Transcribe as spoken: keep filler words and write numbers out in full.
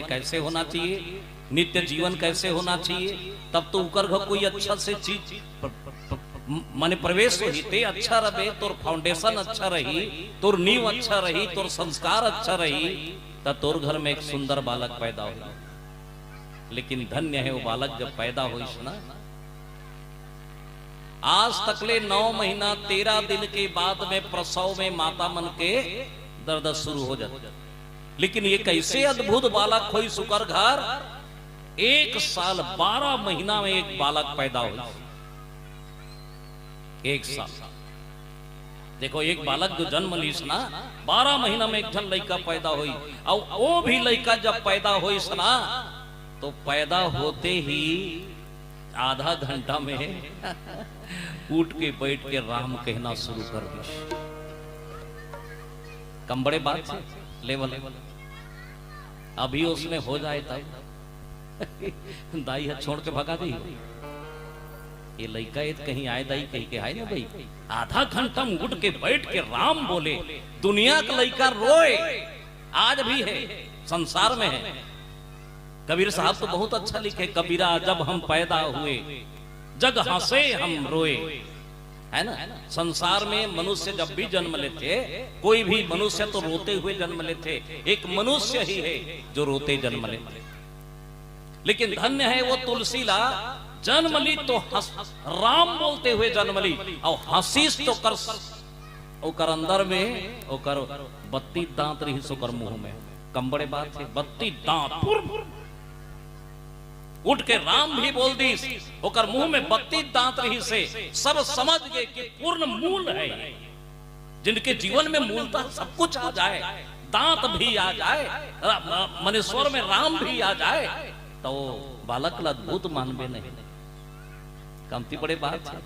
कैसे होना चाहिए, नित्य जीवन कैसे होना चाहिए, तब तो उकर घर कोई अच्छा से चीज प-, प-, प-, माने प्रवेश होही, ते अच्छा रहे, तोर फाउंडेशन अच्छा रही, तोर नींव अच्छा रही, तोर संस्कार अच्छा रही, त तोर घर में एक सुंदर बालक पैदा होही। लेकिन धन्य है वो बालक जब पैदा होइस ना, आज तकले नौ महीना तेरह दिन के बाद में प्रसव में माता मन के दर्द शुरू हो जाता। लेकिन ये कैसे अद्भुत बालक होइस उकर घर, एक साल बारह महीना में एक बालक पैदा होइस। एक साल। देखो, एक बालक जो जन्म लिस ना, बारह महीना में एक ठन लइका पैदा होइस, अउ वो भी लइका जब पैदा होइस ना, तो पैदा होते ही आधा घंटा में उठ के बैठ के राम कहना शुरू कर दिस। कम बड़े बात हे, लेवल। अभी उसमें हो जाए तब दाई ह छोड़ के भगा दी। ये लइका ए त कहीं आए दाई कहि के आए ना भाई, आधा घंटा में उठ के बैठ के राम बोले, दुनिया का लइका रोए, आज भी है, संसार में है। कबीर साहब तो बहुत अच्छा लिखे, कबीरा जब हम पैदा हुए, जग हंसे हम रोए, है ना? संसार में मनुष्य जब भी जन्म लेथे, कोई भी मनुष्य तो रोते हुए जन्म लेथे, एक मनुष्य ही है जो रोते जन्म लेथे। लेकिन धन्य है वो तुलसी ला, जन्म ली तो हंस, राम बोलते हुए जन्म ली, अउ हंसिस तो कर, ओकर अंदर में ओकर बत्ती दांत रहिस ओकर मुंह में। कम बड़े बात हे, बत्ती दांत पुर, उठ के राम भी बोल दिस, ओकर मुंह में बत्ती दांत रहिस हे, सब समझ गए कि पूर्ण मूल है ये। जिनके जीवन में मूलतः सब कुछ आ जाए, दांत भी आ जाए, र-, म-, मनेश्वर में राम भी आ जाए, तो वो बालक ला अद्भुत मानबे नहीं। कमती बड़े बात हे।